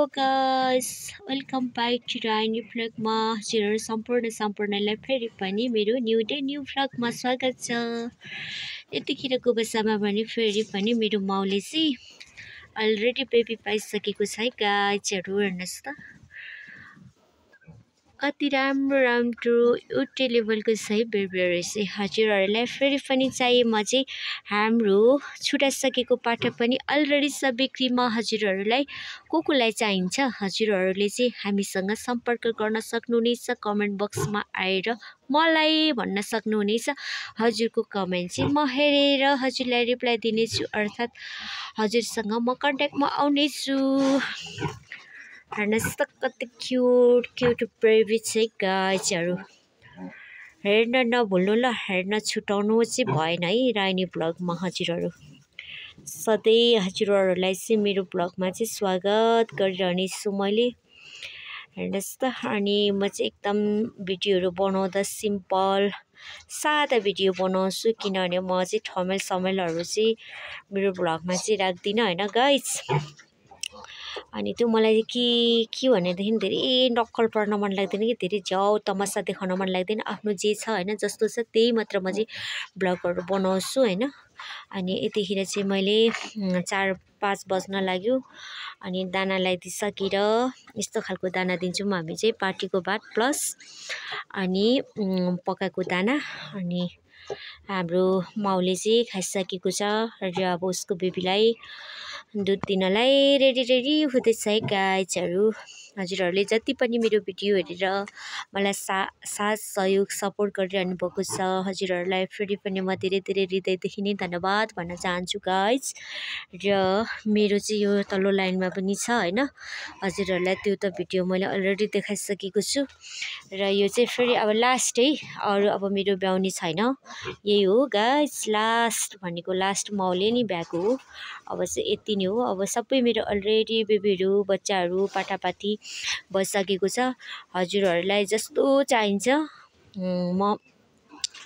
Guys, welcome back to new भ्लगमा हजुरहरू सम्पूर्णलाई फेरि पनि मेरो न्यू भ्लगमा स्वागत छ। यतिखेरको बसामा भने फेरि पनि मेरो माउले चाहिँ अलरेडी बेबी पाइसकेको छ है गाइजहरू, हेर्नुहोस् त कति राम्रो एउटै लेभलको छ है बेबीहरू चाहिँ। हजुरहरूलाई फेरि पनि चाहिए म चाहिँ हाम्रो छुटाइसकेको पाठा पनि अलरेडी छ बिक्रीमा। हजुरहरूलाई कोलाई चाहिन्छ हजुरहरूले चाहिँ हामीसँग सम्पर्क गर्न सक्नुहुनेछ। कमेन्ट बक्समा आएर मलाई भन्न सक्नुहुनेछ। हजुरको कमेन्ट चाहिँ म हेरेर हजुरलाई रिप्लाई दिनेछु, अर्थात् हजुरसँग म कन्ट्याक्टमा आउनेछु। हेर्नुहोस् त कति क्युट बेबी छ गाइजहरू, हेर्न नभुल्नु ल, हेर्न छुटाउनु चाहिँ भएन है रानी ब्लगमा। हजुरहरू सधैँ हजुरहरूलाई चाहिँ मेरो ब्लगमा चाहिँ स्वागत गरिरहनेछु मैले, हेर्नुहोस् त। अनि म चाहिँ एकदम भिडियोहरू बनाउँदा सिम्पल सादा भिडियो बनाउँछु, किनभने म चाहिँ ठमेल चाहिँ मेरो ब्लगमा चाहिँ राख्दिनँ होइन गाइज। अनि त्यो मलाई के भनेदेखि धेरै नक्कल पर्न मन लाग्दैन कि धेरै झ्याउ तमासा देखाउन मन लाग्दैन। आफ्नो जे छ होइन, जस्तो छ त्यही मात्र म चाहिँ ब्लगहरू बनाउँछु होइन। अनि यतिखेर चाहिँ मैले 4-5 बज्न लाग्यो अनि दाना लगाइदिइसकेर यस्तो खालको दाना दिन्छौँ हामी चाहिँ, पार्टीको भात प्लस अनि पकाएको दाना। अनि हाम्रो माउले चाहिँ खाइसकेको छ र अब उसको बेबीलाई दुध दिनलाई रेडी हुँदैछ है गाइजहरू। हजुरहरूले जति पनि मेरो भिडियो हेरेर मलाई साथ सहयोग सपोर्ट गरिरहनु भएको छ, हजुरहरूलाई फेरि पनि म धेरै हृदयदेखि नै धन्यवाद भन्न चाहन्छु गाइज। र मेरो चाहिँ यो तल्लो लाइनमा पनि छ होइन, हजुरहरूलाई त्यो त भिडियो मैले अलरेडी देखाइसकेको छु। र यो चाहिँ फेरि अब लास्ट है, अरू अब मेरो ब्याउने छैन, यही हो गाइज लास्ट भनेको। लास्ट माउले नि ब्याएको हो, अब चाहिँ यति नै हो। अब सबै मेरो अलरेडी बेबीहरू बच्चाहरू पाठापाठी भइसकेको छ। हजुरहरूलाई जस्तो चाहिन्छ म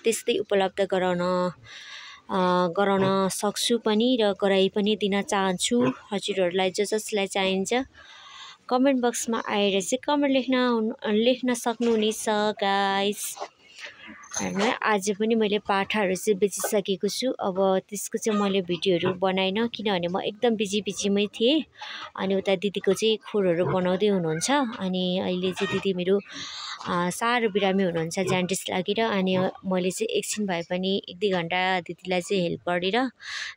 त्यस्तै उपलब्ध गराउन सक्छु पनि र गराइ पनि दिन चाहन्छु। हजुरहरूलाई जसलाई चाहिन्छ कमेन्ट बक्समा आएर चाहिँ कमेन्ट लेख्न सक्नुहुनेछ गाइस। होइन आज पनि मैले पाठाहरू चाहिँ बेचिसकेको छु। अब त्यसको चाहिँ मैले भिडियोहरू बनाइनँ, किनभने म एकदम बिजीमै थिएँ। अनि उता दिदीको चाहिँ खोरहरू बनाउँदै हुनुहुन्छ, अनि अहिले चाहिँ दिदी मेरो साह्रो बिरामी हुनुहुन्छ ज्यान्डिस लागेर। अनि मैले चाहिँ एकछिन भए पनि 1-2 घन्टा दिदीलाई चाहिँ हेल्प गरेर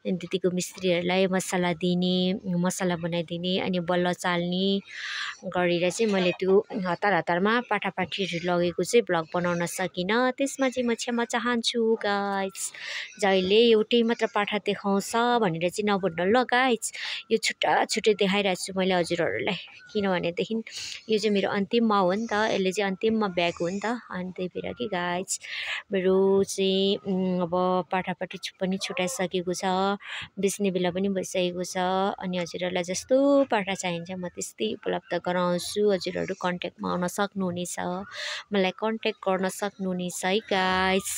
दिदीको मिस्त्रीहरूलाई मसला बनाइदिने अनि बल्ल चाल्ने गरेर चाहिँ मैले त्यो हतारमा पाठापाठीहरू लगेको चाहिँ भ्लग बनाउन सकिनँ। त्यसमा चाहिँ म क्षमा चाहन्छु गाइज। जहिले एउटै मात्र पाठा देखाउँछ भनेर चाहिँ नभन्नु ल गाइज, यो छुट्टै देखाइरहेको छु मैले हजुरहरूलाई, किनभनेदेखि यो चाहिँ मेरो अन्तिम माउ हो नि त, यसले चाहिँ अन्तिममा ब्याएको हो नि त। अनि त्यही भएर कि गाइज मेरो चाहिँ अब पाठापाठी पनि छुटाइसकेको छ, बेच्ने बेला पनि भइसकेको छ। अनि हजुरहरूलाई जस्तो पाठा चाहिन्छ म त्यस्तै उपलब्ध गराउँछु। हजुरहरू कन्ट्याक्टमा आउन सक्नुहुनेछ, मलाई कन्ट्याक्ट गर्न सक्नुहुनेछ है गाइज।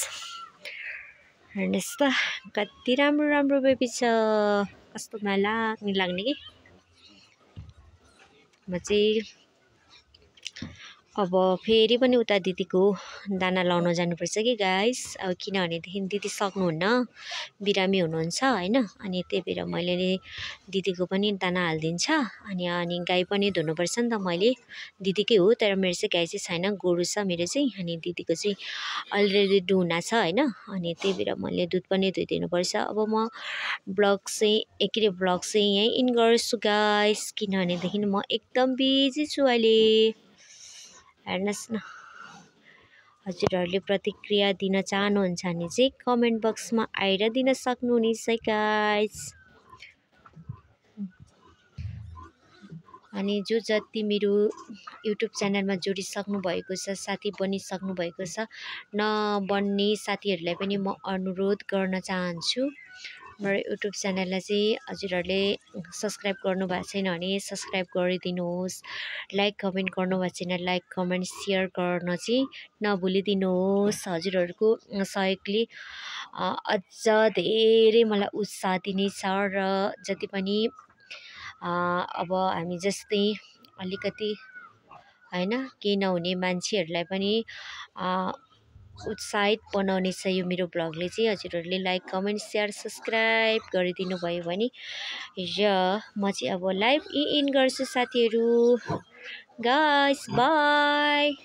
हेर्नुहोस् त कति राम्रो बेबी छ, कस्तो माया लाग्ने कि। म चाहिँ अब फेरि पनि उता दिदीको दाना लाउन जानुपर्छ कि गाइस, अब किनभनेदेखि दिदी सक्नुहुन्न, बिरामी हुनुहुन्छ होइन। अनि त्यही भएर मैले दिदीको पनि दाना हालिदिन्छ। अनि गाई पनि धुनुपर्छ नि त, मैले दिदीकै हो तर मेरो चाहिँ गाई चाहिँ छैन, गोरु छ मेरो चाहिँ। अनि दिदीको चाहिँ अलरेडी दुहुना छ होइन, अनि त्यही भएर मैले दुध पनि धोइदिनुपर्छ। अब म ब्लग चाहिँ यहीँ इन गर्छु गाइस, किनभनेदेखि म एकदम बिजी छु अहिले। हेर्नुहोस् न, हजुरहरूले प्रतिक्रिया दिन चाहनुहुन्छ भने चाहिँ कमेन्ट बक्समा आएर दिन सक्नुहुनेछ गाइस। अनि जो जति मेरो युट्युब च्यानलमा जोडिसक्नु भएको छ, साथी बनिसक्नु भएको छ, नबन्ने साथीहरूलाई पनि म अनुरोध गर्न चाहन्छु, मेरो युट्युब च्यानललाई चाहिँ हजुरहरूले सब्सक्राइब गर्नुभएको छैन भने सब्सक्राइब गरिदिनुहोस्। लाइक कमेन्ट गर्नुभएको छैन लाइक कमेन्ट सेयर गर्न चाहिँ नभुलिदिनुहोस्। हजुरहरूको सहयोगले अझ धेरै मलाई उत्साह दिनेछ। र जति पनि अब हामी जस्तै अलिकति हैन केही नहुने मान्छेहरूलाई पनि उत्साहित बनाउनेछ यो मेरो भ्लगले चाहिँ। हजुरहरूले लाइक कमेन्ट सेयर सब्सक्राइब गरिदिनु भयो भने र म चाहिँ अब लाइभ इन गर्छु साथीहरू। Guys by.